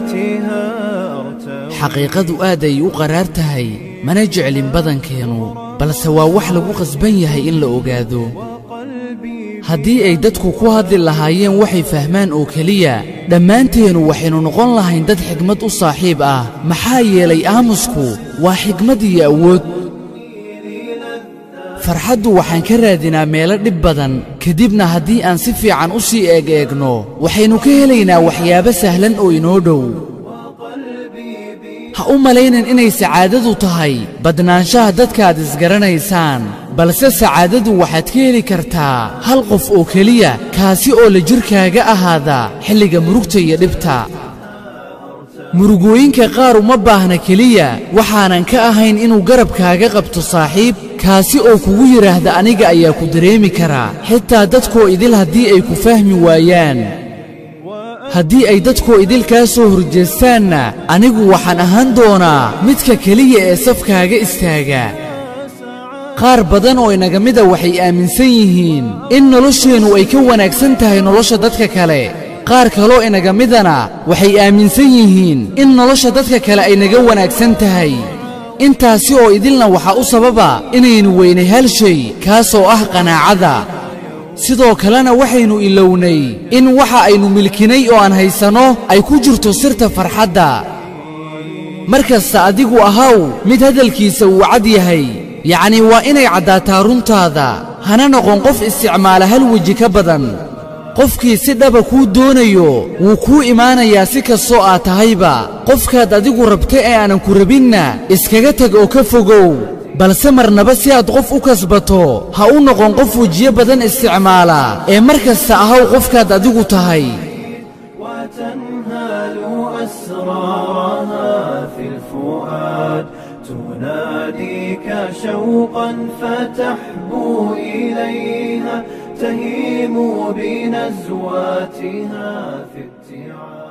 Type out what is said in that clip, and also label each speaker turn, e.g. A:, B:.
A: بنزواتها أرتوي.
B: Xaqiiqadu aad ay u qaraar tahay, mana jeclin badankeenu, balse waa wax lagu qasban yahay in la ogaado.
A: وقلبي
B: Haddii ay dadku ku hadli lahaayeen waxay fahmaan oo keliya, dhammaanteennu waxaynu noqon lahayn dad xigmad u saaxiib ah, maxaa yeelay aamusku waa xigmad iyo awood. Farxaddu waxaan ka raadinaa meelo dhib badan, kadibna haddii aan si fiican u sii eeg-eegno, waxaynu ka helaynaa waxyaabo sahlan oo inoo dhow. Ha u malaynan inay sacaadadu tahay badnaanshaha dadkaad isgaranaysaan, balse sacaadadu waxaad ka heli kartaa hal qof oo keliya, kaasi oo la jirkaaga ahaada xilliga murugta iyo dhibta. Murugooyinka qaar uma baahna keliya waxaanan ka ahayn inuu garabkaaga qabto saaxiib, kaasi oo kugu yidhaahda aniga ayaa ku dareemi karaa, xitaa dadkoo idil haddii ay ku fahmi waayaan. Haddii ay dadkoo idil kaa soo horjeestaanna, anigu waxaan ahaan doonaa midka keliya ee safkaaga istaaga. Qaar badan oo inaga mida waxay aaminsan yihiin in nolosheennu ay ka wanaagsan tahay nolosha dadka kale. Qaar kaloo inaga midana waxay aaminsan yihiin in nolosha dadka kale ay naga wanaagsan tahay. Intaasi oo idilna waxaa u sababa inaynu weynay hal shay, kaasoo ah qanaacada. Sidoo kalena waxaynu ilownay in waxa aynu milkinay oo aan haysanno ay ku jirto sirta farxadda. Mar kasta adigu ahaw mid hadalkiisa uu cad yahay, yacnii waa inay caddaataa runtaada, hana noqon qof isticmaala hal weji ka badan. Qofkii si dhaba kuu doonayo wuu kuu imaanayaa si kastoo aad tahayba. Qofkaad adigu rabta ee aanan ku rabinna iskaga tag oo ka fogow, balse marnaba si aad qof u kasbato ha u noqon qof wejiyo badan isticmaala, ee mar kasta ahaw qofkaad adigu tahay.
A: وتنهال أسرارها في الفؤاد، تناديك شوقا فتحبو إليها، تهيم بنزواتها في ابتعاد.